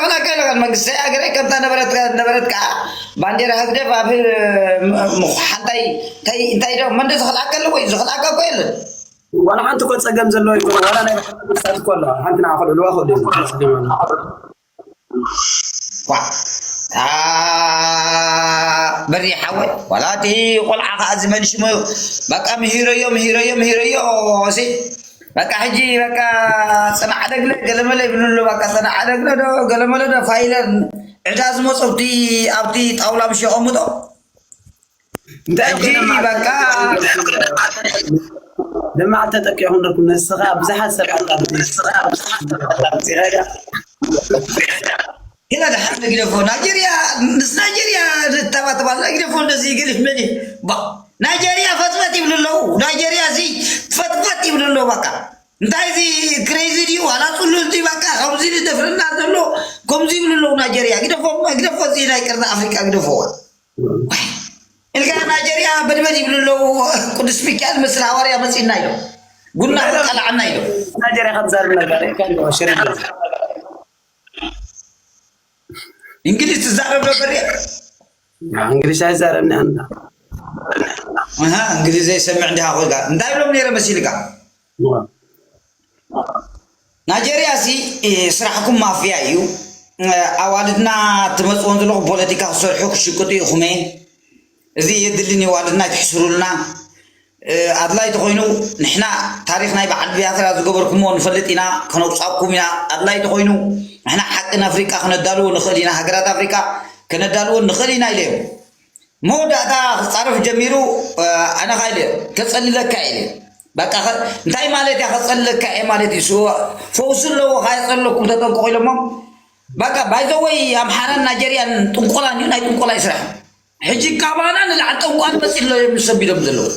ክኽልኣካ ኢሉ ኸን መንግስቲ ሃገረይ ከምታ ነበረትካ ነበረትካ ባንዴራ ህግደፍ ኣብ ምዃሓንታይ እንታይ እንታይ ዶ መንደ ዝኽልኣካ ኣሎ ወይ ዝኽልኣካ እኮ የለን። ዋላ ሓንቲ እኮ ጸገም ዘለዎ ይኮነ ዋላ ናይ ባሕሪ መንግስታት እኮ ኣለዋ ሓንቲ ንዓ ክልዕልዋ ክእሉ እዮም። ጸገም ኣለዋ። ኳ ታ በሪ ሓወይ ዋላ እቲ ቆልዓ ከዓ እዚ መን ሽሙ በቃ ምሂረዮ ምሂረዮ ምሂረዮ ሲ በቃ ሕጂ በቃ ጽናዕ ደግለ ገለመለ ይብሉ ኣሎ በቃ ጽናዕ ደግለ ዶ ገለመለ ዶ ፋይለር ዕዳ ዝመጾ ኣብቲ ኣብቲ ጣውላ ምሽ የቐምጦ እንታይ ሕጂ በቃ ልማዓት ተጠቂኹም ነርኩም ንስኻ ብዙሓት ሰባት ኢላ ደሓን ንግደፎ ናይጀርያ ምስ ናይጀርያ ንተባተባል ንግደፎ እንደዚ ይገድፍ መን ባ ናይጀርያ ፈጥፈጥ ይብሉ ኣለዉ ናይጀርያ እዚ ፈጥፈጥ ይብሉ ኣለዉ በቃ እንታይ እዚ ክሬዚ ድዩ ዋላ ፅሉል ድዩ በቃ ከምዚ ዝደፍረና ዘሎ ከምዚ ይብሉ ኣለዉ ናይጀርያ ግደፎ ግደፎ እዚ ናይ ቅርኒ ኣፍሪቃ ግደፎዋ ኢልካ ናይጀርያ በድበድ ይብሉ ኣለዉ ቅዱስ ሚካኤል ምስ ሃዋርያ መፂና ኢሎም ቡና ቀላዓና ኢሎም ናይጀርያ ከም ዛር ነገር ሽር እንግሊዝ ትዛረብ ነበር እንግሊዝ ኣይዛረብኒ ኣንዳ እንግሊዝ ዘይሰምዕ እንዲሃ ኮይጋ እንታይ ብሎም ነይረ መሲልካ ናይጀርያ ሲ ስራሕኩም ማፍያ እዩ ኣዋልድና ትመፅወን ዘለኹ ፖለቲካ ክሰርሑ ክሽቅጡ ኢኹም እዚ የድልን ኣዋልድና ይትሕስሩልና ኣድላይ ተኾይኑ ንሕና ታሪኽ ናይ በዓል ቢያትራ ዝገበርኩሞ ንፈልጥ ኢና ከነውፃኩም ኢና ኣድላይ ተኾይኑ ንሕና ሓቂ ንኣፍሪቃ ክነዳልዎ ንኽእል ኢና ሃገራት ኣፍሪቃ ከነዳልዎ ንኽእል ኢና ኢለዮም መወዳእታ ክፃረፍ ጀሚሩ ኣነ ካ ኢለ ከፀልለካ ኢለ በቃ እንታይ ማለት እያ ከፀልለካ እየ ማለት እዩ ፈውሲ ኣለዎ ካየፀለኩም ተጠንቀቑ ኢሎሞም በቃ ባይዘወይ ኣምሓራን ናይጀርያን ጥንቆላን እዩ ናይ ጥንቆላ ይስራሕ ሕጂ ካባና ንላዕሊ ጠንቋል መፂ ኣሎ እዮም ሰቢሎም ዘለዉ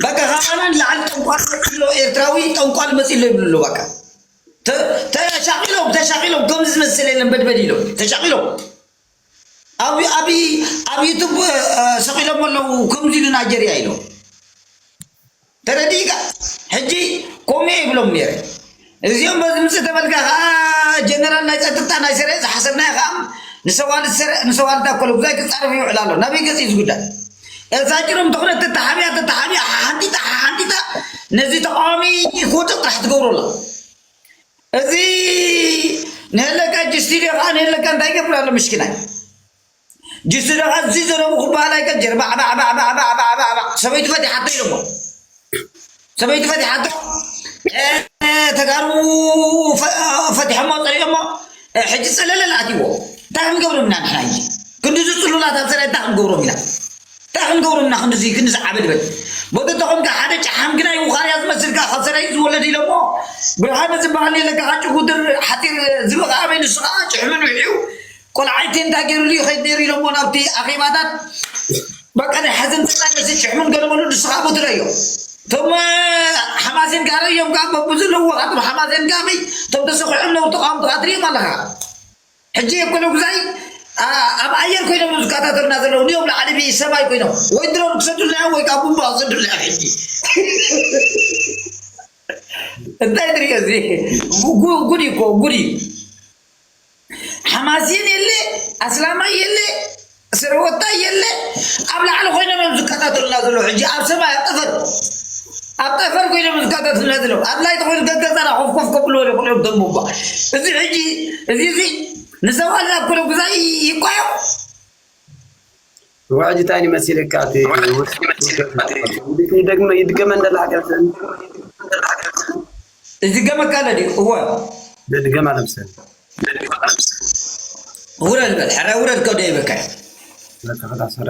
በቃ ካባና ንላዕሊ ጠንቋል መፂ ኣሎ ኤርትራዊ ጠንቋል መፂ ኣሎ ይብሉ ኣለዉ በቃ ተሻቂሎም ተሻቂሎም ከምዚ ዝመስል የለን በድበድ ኢሎም ተሻቂሎም ኣብ ኣብ ኣብ ዩቱብ ሰቂሎም ኣለዉ ከምዚ ኢሉ ናይጀርያ ኢሎም ተረዲእካ ሕጂ ኮሜ ይብሎም ነይረ እዚኦም በዚ ምፅ ተበልካ ከዓ ጀነራል ናይ ፀጥታ ናይ ሰረ ዝሓሰብናዮ ከዓ ንሰዋልድ ሰረ ንሰዋልድ ኣኮለ ጉዛይ ክፃረፍ ይውዕል ኣሎ ናበይ ገፂ ዝጉዳይ እዛ ጭሮም ተኾነ ተተሓቢያ ተተሓቢያ ሓንጢጣ ሓንጢጣ ነዚ ተቃዋሚ ክወጥቕ ጥራሕ ትገብሮ ኣሎ እዚ ንህለካ ጅስቲ ዶ ከዓ ንህለካ እንታይ ይገብር ኣሎ ምሽኪናይ ጅስቲ ዶ ከዓ እዚ ዘረቡ ክበሃል ኣይከጀር ባዕ ባዕ ባዕ ባዕ ባዕ ባዕ ባዕ ሰበይቱ ፈቲሓቶ ኢሎሞ ሰበይቱ ፈቲሓቶ ተጋሩ ፈቲሖሞ ፀሪኦሞ ሕጂ ፀለለል ኣትዎ እንታይ ክንገብሮም ኢና ንሕና ሕጂ ክንዲ ዝፅሉላት ኣብ ሰራይ እንታይ ክንገብሮም ኢና እንታይ ክንገብሮም ኢና ክንዲ ክንዲ ዝዓበድበድ በተተኾንካ ሓደ ጨሓም ግናይ ውኻርያ ዝመስልካ ካብ ሰራይ ዝወለድ ኢሎሞ ብርሃነ ዝበሃል የለካ ካጭ ጉድር ሓፂር ዝበቃ ኣበይ ንሱ ከዓ ጭሕምን ውሒኡ ቆልዓይ ቴንዳ ገይሩሉ ይኸይድ ነይሩ ኢሎሞ ናብቲ ኣኼባታት በቃ ናይ ሓዘን ጥራይ ነዚ ጭሕሙን ገለመሉ ንስኻ ቦትለዮ እቶም ሓማሴን ጋር እዮም ጋር በብዙ ኣለዎ ኣቶም ሓማሴን ጋር እቶም ተሰኺዖም ነው ተቃውም ተቃትሪዮም ኣለኻ ሕጂ የኮነ ጉዛይ ኣብ ኣየር ኮይኖም ዝከታተሉና ዘለዉ ንዮም ላዕሊ ብሰማይ ኮይኖም ወይ ድሮን ክሰዱልና ወይ ካብ ቡምባ ክሰዱልና ሕጂ እንታይ ትሪኦ እዚ ጉድ እኮ ጉድ እዩ ሓማሴን የለ ኣስላማይ የለ ሰረወታይ የለ ኣብ ላዕሊ ኮይኖም እዮም ዝከታተሉና ዘለዉ ሕጂ ኣብ ሰማይ ኣብ ጠፈር ኣብ ጠፈር ኮይኖም ዝከታተሉና ዘለዉ ኣድላይ ተኮይኑ ገገዛና ኮፍኮፍ ከብልዎ ይኽእሉ እዮም ደንቡባ እዚ ሕጂ እዚ እዚ ንሰብኣልና ኣብ ኩለ ጉዛይ ይቋዮም ውዕጅ እንታይ ይመስልካ እቲ ይድገመ እንደላ ገብሰን ዝገመካ ለዲ እወ ድገማ ለብሰን ውረድ በል ሕረ ውረድ ከው ደይበካ ለተኸዳ ሰራ